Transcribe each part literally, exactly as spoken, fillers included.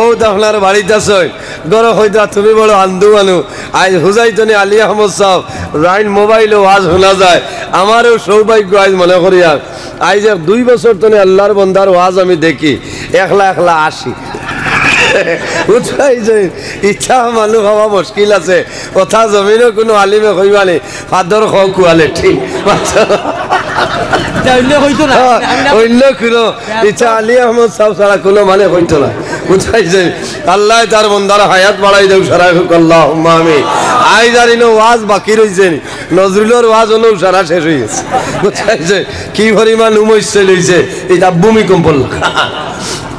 বউত আপনার বাড়িত আছইন, ঘরো কইতরা, "তুমি বড় আন্দু মানু।" আইজ হুজাইতনে আলী আহমদ সাব, রাইন মোবাইলো ওয়াজ হুনা যায়। আমারও সৌভাগ্য আইজ মনে করিয়ার, আইজ এক দুই বছর তনে আল্লার বন্দার ওয়াজ আমি দেখি, একলা একলা আসি। বুঝছইন? ইতা মানু পাওয়া মুশকিল আছে। অতা জমিনো কুনু আলিমে কইবা নি, "ফাদর কও quality।" ইতা অইন্য কইতো না। অইন্য কুনু, ইতা আলী আহমদ সাব ছাড়া কুনু মানে কইতো না। বুঝছইন? আল্লায় তার বন্দার হায়াত বাড়াই দেউক, সারা কউক আল্লাহুম্মা আমিন। আইজ আর ইনো ওয়াজ বাকি রইছে নি, নজরুলর ওয়াজ অনো সারা শেষ অই গেছে। বুঝছইন? কি পরিমাণ উমৈশ লইছে, ইতা ভূমিকম্পর লাখান।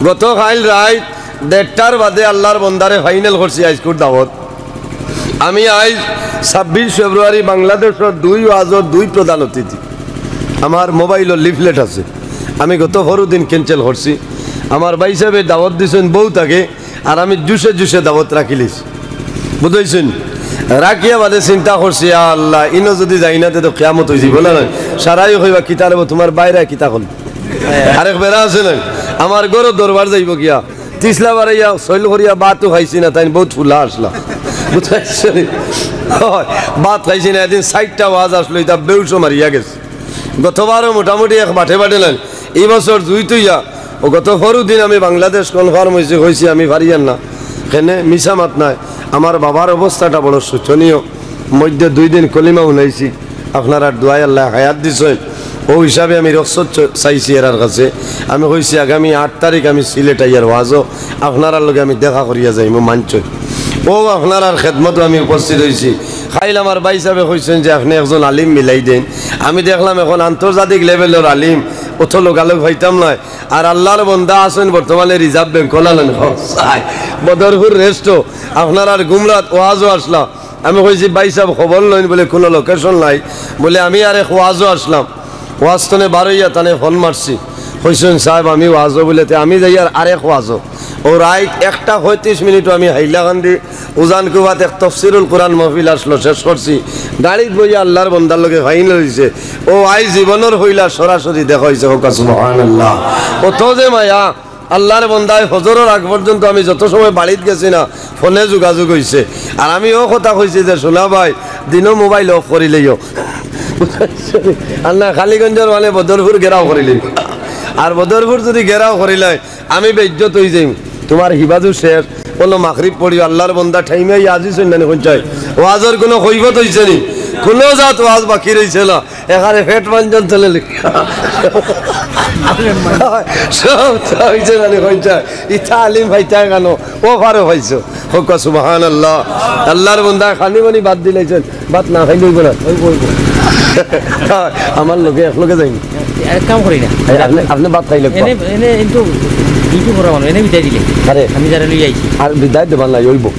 গত কাইল রাইত দেড়টার বাদে আল্লার বন্দারে final করছি আইজকুর দাওয়াত। আমি আইজ ছাব্বিশ ফেব্রুয়ারি বাংলাদেশর দুই ওয়াজর দুই প্রধান অতিথি। আমার মোবাইলো leaflet আছে, আমি গত পরশু দিন cancel করছি। আমার ভাইসাবে দাওয়াত দিছইন বউত আগে, আর আমি জুশে জুশে দাওয়াত রাখিলিছি। বুঝছইন? রাখিয়া বাদে চিন্তা করছি, "ইয়া আল্লাহ, ইনো যুদি যাই না, তে তো কিয়ামত অইযিবো না নয়।" সারাই কইবা, "কিতা রে বা, তুমার বাইরে কিতা করলো?" আরেক বেড়া আছে না, আমার ঘরো দরবার যাইবো গিয়া। তিছলা বারে ইয়া সইল করিয়া ভাতও খাইছি না, তাইন বউত ফুলা আছলা। বুঝছইন? অয়, ভাত খাইছি না, এদিন চাইরটা ওয়াজ আছলো, ইতা বেহুশ মারিয়া গেছে। গতবারও মোটামুটি এক বাটে বাটে লাইন, ই বছর জুইত অইয়া, ও গত পরশু দিন আমি বাংলাদেশ confirm অইছি, কইছি আমি পারিয়ার না। কেনে মিছা মাত নায়, আমার বাবার অবস্থাটা বড় শোচনীয়। মধ্যে দুই দিন কলিমা হুনাইছি, আপনারার দোয়ায় আল্লায় হায়াত দিছইন। অউ হিসাবে আমি রুখসত চ-, চাইছি এরার কাছে। আমি কইছি, "আগামী আট তারিখ আমি সিলেট আইয়ার ওয়াজো, আপনারার লগে আমি দেখা করিয়া যাইমু, মানছইন?" অউ আপনারার খেদমতো আমি উপস্থিত অইছি। কাইল আমার ভাইসাবে কইছইন যে, "আপনে একজন আলিম মিলাই দেইন।" আমি দেখলাম, এখন আন্তর্জাতিক levelর আলিম, অত লগালগ পাইতাম নায়। আর আল্লার বন্দা আছইন বর্তমানে Reserve Bank, কইলা না নি? বদরপুর রেস্টো, আপনারার গুমরাত ওয়াজো আছলা। আমি কইছি, "ভাইসাব, খবর লইন।" বলে, "কুনু location নাই।" বলে, "আমি আরেক ওয়াজো আছলাম।" ওয়াজ তনে বারইয়া তানে ফোন মারছি, কইছইন, "সাব, আমি ওয়াজো।" বলে, "তে আমি যাইয়ার আরেক ওয়াজো।" অউ রাইত একটা পঁয়ত্রিশ মিনিটো আমি হাইলাকান্দি উজান কুবাত এক তফসিরুল কুরআন মাহফিল আছলো, শেষ করছি। গাড়িত বইয়া আল্লার বন্দার লগে final অইছে। অউ আইজ জীবনর পয়লা সরাসরি দেখা অইছে, কউক্কা সুবহানাল্লাহ। অত যে মায়া, আল্লার বন্দায় ফজরর আগ পর্যন্ত আমি যত সময় বাড়িত গেছি না, ফোনে যোগাযোগ অইছে। আর আমি অউ কথা কইছি যে, "সোনা ভাই, দিনো মোবাইল off করিলাইও।" আর না, কালিগঞ্জর মানে বদরপুর ঘেরাও করিলাইও। আর বদরপুর যুদি ঘেরাও করিলায়, আমি বেইজ্জত অইযাইমু। তুমার হিফাজত শেষ, অইলো মাগরিব পড়িও, আল্লার বন্দা টাইমে আইয়া হাজির অইছইন না নি কইন চাই। ওয়াজর কুনু কৈফত অইছে নি? কুনু জাত ওয়াজ বাকি রইছে না। এখানে পেট মাঞ্জন চলে লিখা। সব তো অইছে না নি কইন চাই। ইতা আলিম পাইতায় কেনে? অউ পারো পাইছো। কউক্কা সুবহানাল্লাহ। আল্লার বন্দায় খানি মানি বাদ দিলাইছইন। ভাত না খাইলে অইবো না। অইবো, অইবো। আমার লগে, একলগে যাইন। এক কাম করি না। এই, আপনে, আপনে ভাত খাইলে এনে, এনে কিন্তু duty করা মানুষ, এনে বিদায় দিলে। আরে। আমি যারে লইয়া আইছি। আর বিদায় দেবার নাই, অইবো।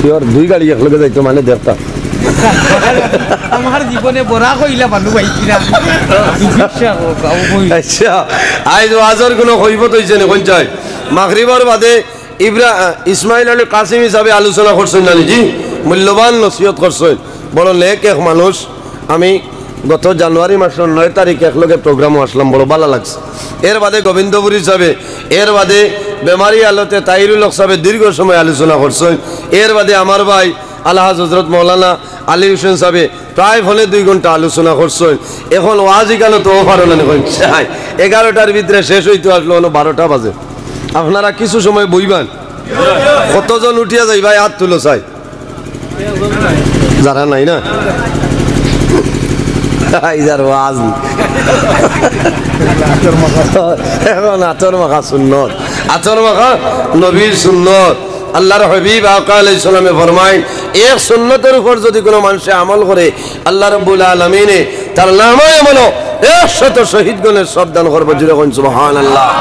ইয়র দুই গাড়ি একলগে যাইতো মানে দেখতা। আমার জীবনে বড়া কইলা মানুষ পাইছি না। আচ্ছা, আইজ ওয়াজর কুনু কৈফত অইছে নি, কইন চাই? মাগরিবর বাদে ইব্রা-, আহ, ইসমাইল আলী কাসিমি সাবে আলোচনা করছইন না নি? জি, মূল্যবান নসিহত করছইন। বড় নেক এক মানুষ। আমি গত জানুয়ারি মাসর নয় তারিখ একলগে প্রোগ্রামো আছলাম, বড় ভালা লাগছে। এর বাদে গোবিন্দপুরী সাবে, এর বাদে বেমারি হালতে তাহিরুল হক সাবে দীর্ঘ সময় আলোচনা করছইন। এর বাদে আমার ভাই আলহাজ হজরত মৌলানা আলী হোসেন সাবে প্রায় পৌনে দুই ঘন্টা আলোচনা করছইন। এখন ওয়াজ ইখানো তো অফার অইলো না, এখন চাই এগারোটার ভিতরে শেষ অইতো আছলো, অনো বারোটা বাজে। আপনারা কিছু সময় বইবান, কতজন উঠিয়া যাইবায়, আত তুলো চাই। যারা নাই না, আইজ আর ওয়াজ নি। এখন আতর মাখা সুন্নত, আতর মাখা নবীর সুন্নত। আল্লার হাবিব আকা আলাইহিস সালামে ফরমাইন, এক সুন্নতর উপর যুদি কুনু মানষে আমল করে, আল্লা রাব্বুল আলামিনে তার নামায়ে আমলো একশত শহীদগণের সওয়াব দান করবা। জুরে কইন সুবহানাল্লাহ।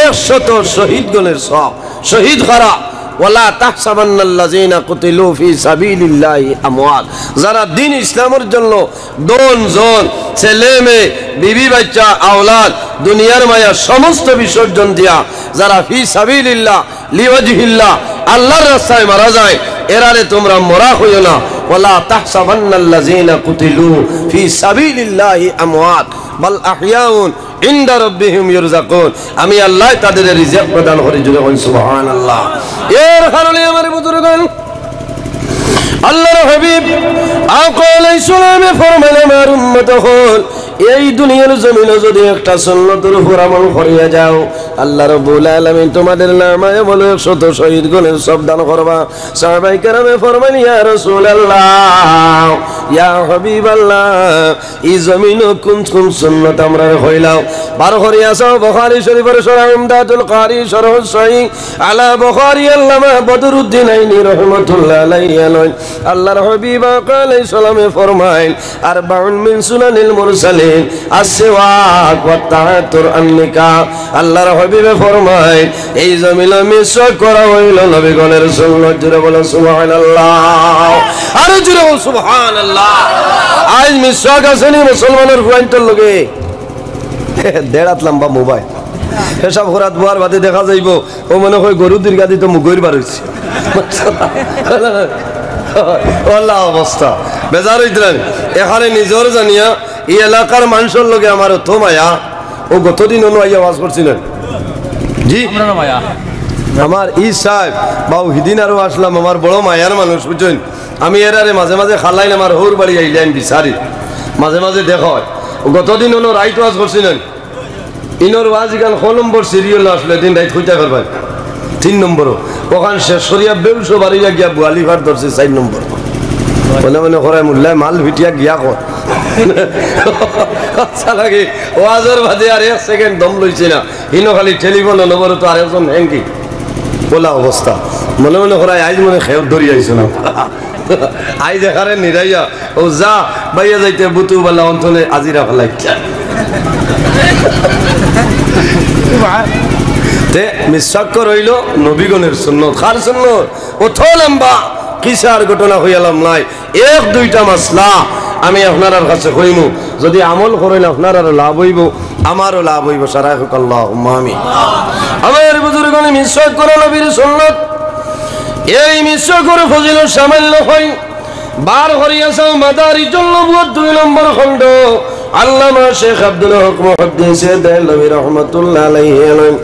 একশত শহীদগণের সওয়াব। শহীদ কারা? ওয়ালা তাহসাবান্নাল্লাযীনা কুতিলু ফী সাবিলিল্লাহি আমওয়াত। যারা দ্বীন ইসলামর জন্য ধন জন, ছেলে মেয়ে, বিবি বাচ্চা, আওলাদ, দুনিয়ার মায়া সমস্ত বিসর্জন দিয়া যারা ফী সাবিলিল্লাহ, লিওয়াজহিল্লাহ, আল্লার রাস্তায় মারা যায়, এরারে তুমরা মরা কইও না। ওয়ালা তাহসাবান্নাল্লাযীনা কুতিলু ফী সাবিলিল্লাহি আমওয়াত, বাল আহইয়াউন ইনদা রাব্বিহিম ইউরযাকুন, আমি আল্লায় তাদেরে রিজিক প্রদান করি। জুরে কইন সুবহানাল্লাহ। এর কারণে আমার বুজুর্গান, আল্লাহর হাবিব আকা আলাইহিস সালামে ফরমাইলা, আমার উম্মত অকল, এই দুনিয়ার জমিনো যুদি একটা সুন্নতর উপর আমল করিয়া যাও, আল্লাহ রাব্বুল আলামিন তোমাদের নামায় আমলো একশত শহীদগণের সব দান করবা। সাহাবায়ে কেরামে ফরমাইন, ইয়া রাসূলুল্লাহ, ইয়া হাবিবাল্লাহ, ই জমিনো কুন কুন সুন্নত আমরারে কইলাও, বার করিয়া চাও। বুখারী শরীফর শরহ ইমদাদুল কারি, শরহ সহিহ আলা বুখারী, আল্লামা বদরুদ্দিন আইনি রহমতুল্লাহ আলাইহি আনইন, আল্লাহর হাবিব আকা আলাইহিস সালামে ফরমাইন, আরবাউন মিন সুনানিল মুরসালিন, আসসিওয়াক ওয়াত তাআত্তুর আন নিকাহ। আল্লাহর হাবিবে ফরমাইন, এই জমিনো মিসওয়াক করা অইলো নবীগণের সুন্নত। জুরে বলো সুবহানাল্লাহ, আরো জুরে বলো সুবহানাল্লাহ। আইজ মিসওয়াক আছে নি মুসলমানর ফুয়াইন্তর লগে? দেড় হাত লম্বা মোবাইল। হিসাব করাত বওয়ার বাদে দেখা যাইবো, ও মনে কয় গরু দীর্ঘা দিত মুগইর বার অইছে। অলা অবস্থা। বেজার অইতরা নি? এখানে নিজর জানিয়া ই এলাকার মানষর লগে আমার অত মায়া, ও গতদিন অনো আইয়া ওয়াজ করছিলেন। জি? আমরারও মায়া। আমার ই সাহেব, বাউ হিদিন আরো আসলাম, আমার বড় মায়ার মানুষ, বুঝছইন? আমি এরারে মাঝে মাঝে খালাইন, আমার হউর বাড়ি আইলে আমি বিচারি, মাঝে মাঝে দেখা অয়। ও গতদিন অনো রাইত ওয়াজ করছিলেন। ইনর ওয়াজ ইখান ক নম্বর সিরিয়াল আসলে দিন রাইত কইতা পারবায়? তিন নম্বরো। ওখান শেষ করিয়া বেউসো বারইয়া গিয়া বুয়ালি ফার ধরছে চাইর নম্বর। মনে মনে করায় মুল্লায় মাল ফিটিয়া গিয়া কর। আচ্ছা লাগে, ওয়াজর বাদে আর এক সেকেন্ড দম লইছে না। ইনো খালি টেলিফোন নম্বরো তো আরেকজন হ্যাঙ্গি। অলা অবস্থা। মনে মনে করায় আইজ মনে খেয়ে ধরি আইছো না। আইজ এখানে নিরাইয়া, ও যা, বাইয়া যাইতে বুতু বালা অন্তনে আজিরা ফালাই। তে মিসওয়াক রইলো নবীগণের সুন্নত। কার সুন্নত? অত লম্বা কিসার ঘটনা কইয়ালাম নায়, এক দুইটা মাসলা আমি আপনারার কাছে কইমু। যুদি আমল করইন, আপনারারও লাভ অইবো, আমারও লাভ অইবো। সারাই কউক আল্লাহুম্মা আমিন। আমার বুজুর্গানে, মিসওয়াক করা নবীর সুন্নত। এই মিসওয়াকর ফজিলত সামান্য কই, বার করিয়া চাও মাদারিজুন নবুওয়াত দুই নম্বর খণ্ড, আল্লামা শেখ আব্দুল হক মুহাদ্দিসে দেহলভী রহমতুল্লাহ আলাইহি আনইন,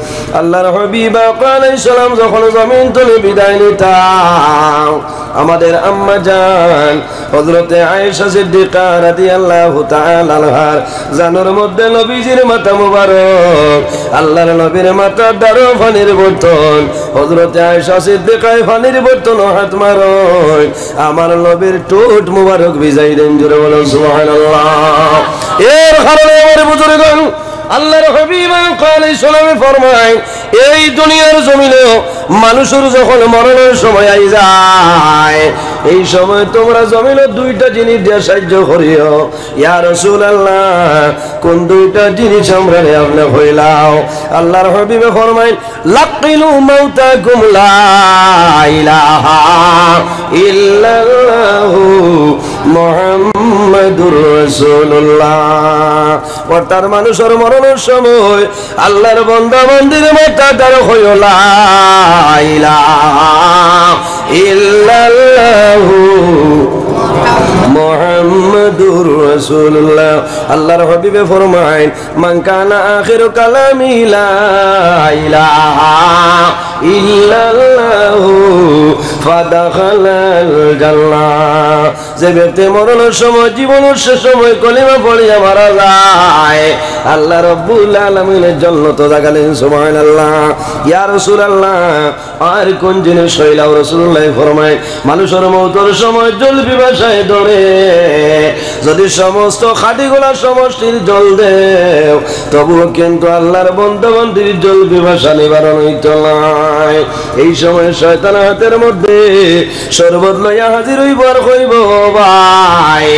আল্লাহর হাবিব আকা আলাইহিস সালাম যখন জমিন তনে বিদায় নিতা, আমাদের আম্মা জান হযরতে আয়েশা সিদ্দিকা রাদিয়াল্লাহু তাআলা আনহার জানর মধ্যে নবীজির মাথা মুবারক, আল্লাহর নবীর মাথার দারো পানির বর্তন, হযরতে আয়েশা সিদ্দিকায় পানির বর্তনো হাত মারইন, আমার নবীর ঠোঁট মুবারক ভিজাই দেইন। জোরে বলো সুবহানাল্লাহ। এর কারণে আমার বুজুর্গান, আল্লাহর হাবিব আকা আলাইহিস সালামে ফরমাইন, এই দুনিয়ার জমিনো মানুষর যখন মরণর সময় আই যায়, এই সময় তোমরা জমিনো দুইটা জিনিস দিয়া সাহায্য করিও। ইয়া রাসূলুল্লাহ, কোন দুইটা জিনিস আমরারে আপনে কইলাও? আল্লাহর হাবিবে ফরমাইন, লাক্কিনু মাউতাকুম লা ইলাহা ইল্লাল্লাহু মুহাম্মাদুর রাসূলুল্লাহ। অর্থাৎ মানুষর মরণর সময় আল্লাহর বান্দা বান্দির মাথার দারো কইও লা ইলাহা ইল্লাল্লাহু মুহাম্মাদুর রাসূলুল্লাহ। আল্লাহর হাবিবে ফরমাইন, মান কানা আখিরু কালামিহি লা ইলাহা ইল্লাল্লাহু ফাদাখালাল জান্নাহ। যে ব্যক্তি মরণর সময়, জীবনর শেষ সময় কলিমা পড়িয়া মারা যায়, আল্লাহ রাব্বুল আলামিনে জন্নতো জাগা দেইন। সুবহানাল্লাহ। ইয়া রাসূলুল্লাহ, আর কোন জিনিস কইলাও? রাসূলুল্লাহ ফরমায়, মানুষর মউতর সময় জল পিপাসায় ধরে, যুদি সমস্ত খাটিগুলা সমষ্টির জল দেও, তবুও কিন্তু আল্লাহর বান্দা বান্দির জল পিপাসা নিবারণ অইতো নায়। এই সময় শয়তান হাতের মধ্যে শরবত লইয়া হাজির অইবো আর কইবো, "ও ভাই,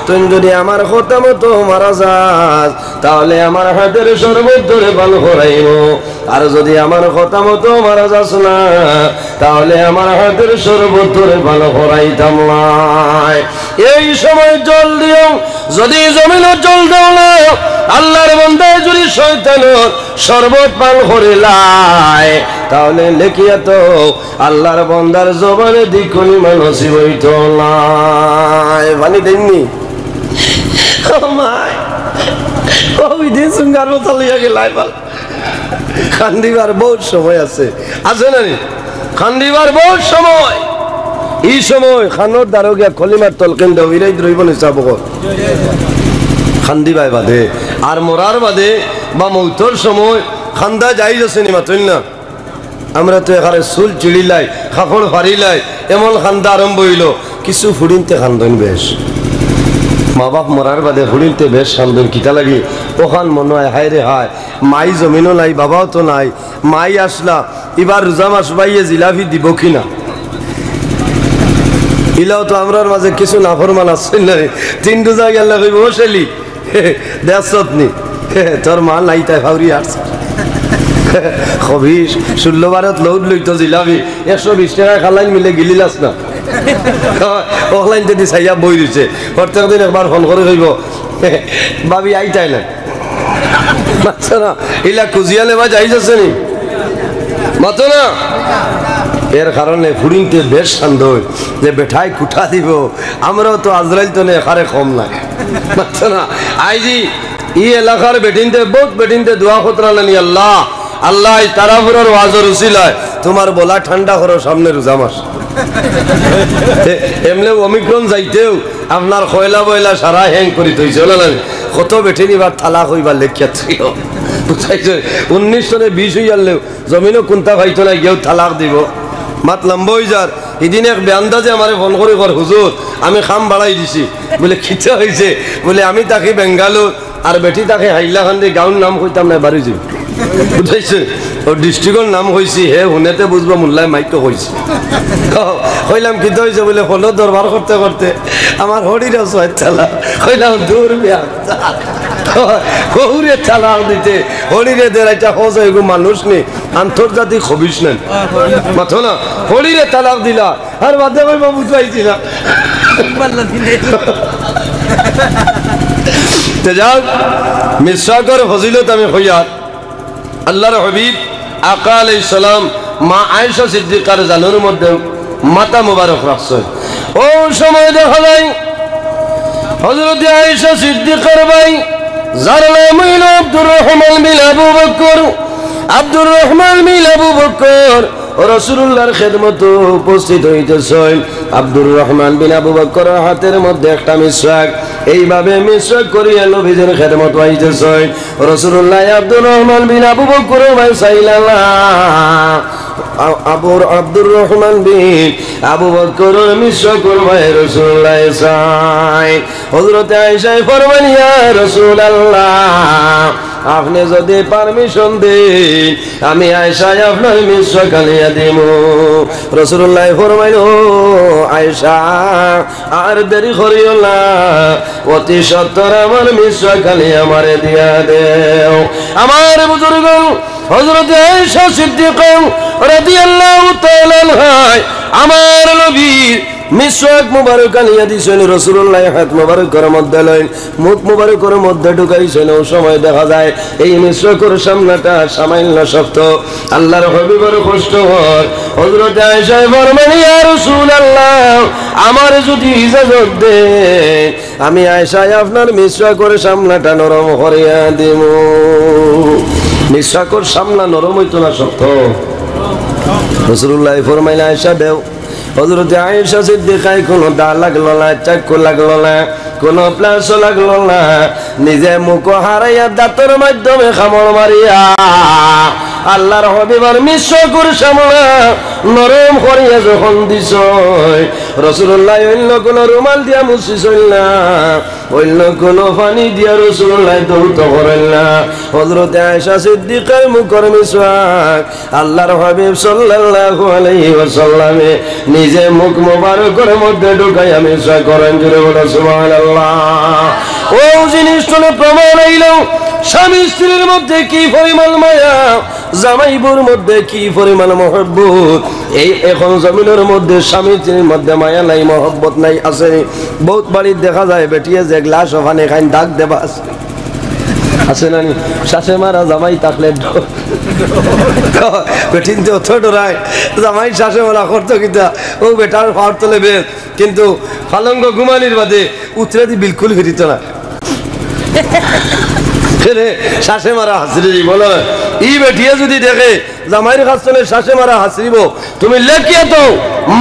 তুই যুদি আমার কথা মতো মারা যাস, তাহলে আমার হাতের শরবত তোরে পান করাইমু।" আর যুদি আমার কথা মতো মারা যাস না, তাহলে আমার হাতের শরবত তোরে পান করাইতাম নায়। এই সময় জল দিও, যুদি জমিনো জল দেও না, আল্লাহর বান্দায় যুদি শয়তানর শরবত পান করিলায়, তাহলে লেখিয়া তো আল্লাহর বান্দার জবানে দি কলিমা নসিব অইতো নায়। পানি দেইননি? ও মাই, ও, ইদিন সুঙ্গার মতো লইয়া গেলাই বা। কান্দিবার বহুত সময় আছে, আছে না নি? কান্দিবার বহুত সময়। ই সময় কানর দ্বারো গিয়া কলিমার তলকিন দেও, ইরাইত রইব নি সাবক? কান্দিবায় বাদে। আর মরার বাদে বা মৌতর সময় কান্দা জায়েজ আছে নি, মাতইন না? আমরা তো এখানে চুল চিড়িলাই, কাপড় ফাড়িলাই, এমন কান্দা আরম্ভ অইলো। কিছু ফুড়িন্তে কান্দইন বেশ, মা বাপ মরার বাদে ফুড়িন্তে বেশ কান্দইন। কিতা লাগি? অখান মনো অয়, হায় রে হায়, মাই জমিনো নাই, বাবাও তো নাই, মাই আছলা, ইবার রোজা মাস ভাইয়ে জিলাপি দিবো কি না? ইলাও তো আমরার মাঝে কিছু নাফরমান আছে না রে? তিন রোজা গেলে কইবো, "ও শেলি, দেখছত নি? তোর মা নাই, তাই ফাউরি আটছে।" খবিস, ষোলো বারোত লউড লইতো জিলাপি, একশো বিশ টেকায় খালাইন মিলে গিলিলাস না। অখলাইন যদি চাইয়া বই রইছে, প্রত্যেক দিন একবার ফোন করি কইবো, "ভাবি, আইতায় না।" মাতো না, ইলা কুজিয়া লেবা জায়েজ আছে নি? মাতো না। এর কারণে ফুড়িন্তে বেশ সন্দেহ যে বেটায় কুটা দিবো, আমরাও তো আজরাইল তো নে, এখারে কম নাই। মাতো না। আইজি ই এলাকার বেটিন্তে, বহুত বেটিন্তে দোয়া করতরা নানি, "আল্লাহ, আল্লাহ, আইজ তারাপুরর ওয়াজর উসিলায় তুমার বলা ঠান্ডা করো, সামনে রোজা মাস।" এমনে ওমিক্রন যাইতেউ আপনার কয়লা বয়লা সারা হ্যাং করি থইছে, অলা নানি? কত বেটিন ইবার তালাক অইবার লেখিয়া থইও। বুঝাইছে? উনিশ সনে বিশ অইয়ারলেউ জমিনো কুন্তা পাইতো না, গিয়াউ তালাক দিবো। মাত লম্বা অইযার। ইদিন এক বেআন্দাজে আমারে ফোন করি কর, "হুজুর, আমি কাম বাড়াই দিছি।" বুলে, "কিতা অইছে?" বুলে, "আমি থাকি বেঙ্গালুর, আর বেটি থাকে হাইলাকান্দি, গাউর নাম কইতাম নায়, বারই যাইবো।" বুঝাইছে? অউ ডিস্ট্রিক্টর নাম কইছি, হে হুনেতে বুঝবো, মোল্লায় মাইকো কইছি। কইলাম, "কিতা অইছে?" বুলে, "ফোনো দরবার করতে করতে আমার হড়িরে ছয় তালাক।" কইলাম, "দূর বেয়া।" হউরে তালাক দিতে, হড়িরে দের, ইটা হজ অইগো মানুষ নি, আন্তর্জাতিক খবিস নানি। মাতো না, হড়িরে তালাক দিলা, আর বাদে কইবো বুঝাইছি না। তে যাউক, মিসওয়াকর ফজিলত আমি কইয়ার, আল্লাহর হাবিব আকা আলাইহিস সালাম মা আয়েশা সিদ্দিকার জানুর মধ্যে মাথা মুবারক রাখছইন। অউ সময় দেখা যায় হযরতে আয়েশা সিদ্দিকার ভাই, যার নাম অইলো আব্দুর রহমান বিন আবু বকর, আব্দুর রহমান বিন আবু বকর রাসূলুল্লাহর খেদমতো উপস্থিত অইতেছইন। আব্দুর রহমান বিন আবু বকরর হাতের মধ্যে একটা মিসওয়াক, এইভাবে মিসওয়াক করিয়া নবীজির খেদমতো আইতেছইন। রাসূলুল্লাহ আব্দুর রহমান বিন আবু বকরর বায় চাইলা না। আ-, আবুর, আব্দুর রহমান বিন আবু বকরর মিসওয়াকর বায় রাসূলুল্লাহ চাইন। হযরতে আয়েশায় ফরমাইন, "ইয়া রাসূলুল্লাহ, আপনে যুদি permission দেইন, আমি আয়েশায় আপনার মিসওয়াক আনিয়া দিমু।" রাসূলুল্লাহ ফরমাইন, "ও আয়েশা, আর দেরি করিও না, অতি সত্বর আমার মিসওয়াক আনিয়া আমারে দিয়া দেও।" আমার বুজুর্গ, হযরতে আয়েশা সিদ্দিকা রাদিয়াল্লাহু তাআলা আনহা আমার নবীর মিসওয়াক মুবারক আনিয়া দিছইন, রাসূলুল্লাহ হাত মুবারকর মধ্যে লইন, মুখ মুবারকর মধ্যে ঢুকাইছইন। অউ সময় দেখা যায় এই মিসওয়াকর সামনাটা সামান্য শক্ত। আল্লাহর হাবিবর কষ্ট অর। হযরতে আয়েশায় ফরমাইন, "ইয়া রাসূলুল্লাহ, আমারে যুদি ইজাজত দেইন, আমি আয়েশায় আপনার মিসওয়াকর সামনাটা নরম করিয়া দিমু।" মিসওয়াকর সামনা নরম অইতো না শক্ত? রাসূলুল্লাহ ফরমাইলা, "আয়েশা দেও।" হযরতে আয়েশা সিদ্দিকায় কুনু দা লাগলো না, চাক্কু লাগলো না, কুনু প্লাসও লাগলো না, নিজে মুখো হারাইয়া দাঁতর মাধ্যমে কামড় মারিয়া আল্লাহর হাবিবর মিসওয়াকর সামনা নরম করিয়া যখন দিছইন, রাসূলুল্লাহ অইন্য কুনু রুমাল দিয়া মুছিছইন না, অইন্য কুনু পানি দিয়া রাসূলুল্লাহ ধৌত করইন না। হযরতে আয়েশা সিদ্দিকার মুখর মিসওয়াক আল্লাহর হাবিব সাল্লাল্লাহু আলাইহি ওয়াসাল্লামে নিজে মুখ মুবারকর মধ্যে ঢুকাইয়া মিসওয়াক করইন। জোরে বলো সুবহানাল্লাহ। অউ জিনিস থনে প্রমাণ অইলো স্বামী স্ত্রীর মধ্যে কি পরিমাণ মায়া, জামাই বউর মধ্যে কি পরিমাণ মহব্বত। এই এখন জমিনর মধ্যে স্বামী স্ত্রীর মধ্যে মায়া নাই, মহব্বত নাই, আছে নি? বহুত বাড়িত দেখা যায় বেটিয়ে যে গ্লাস ওখানে খাইন দাগ দেবা আছে। আছে না নি? শাশে মারা জামাই থাকলে ড-, বেটিন্তে অত ডরায়, জামাই শাশে মারা করতো কিতা, অউ বেটার ফাওর তলে বেশ, কিন্তু পালঙ্গ ঘুমানির বাদে উতরেদি বিলকুল ফিরিত না। কেনে? শ্বাসে মারা হাসরি বলে। ই বেটিয়ে যুদি দেখে জামাইর কাছ থনে শ্বাসে মারা হাসরিবো, তুমি লেখিয়া তো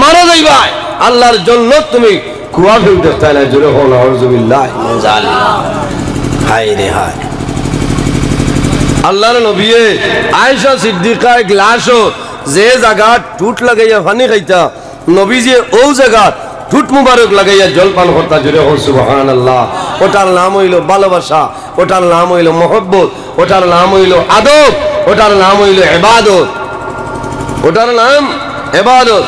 মারা যাইবায়, আল্লার জন্নত তুমি কুয়াফেউ দেখতায় নায়। জোরে কও, নাউজুবিল্লাহ মিন জালিক। হায় রে হায়। আল্লার নবিয়ে আয়েশা সিদ্দিকা এক গ্লাসো যে জাগাত ঠুট লাগাইয়া পানি খাইতা, নবীজিয়ে অউ জাগাত ঠুট মুবারক লাগাইয়া জল পান করতা। জোরে কও সুবহানাল্লাহ। ওটার নাম অইলো ভালোবাসা, ওটার নাম অইলো মহব্বত, ওটার নাম অইলো আদব, ওটার নাম অইলো ইবাদত, ওটার নাম ইবাদত।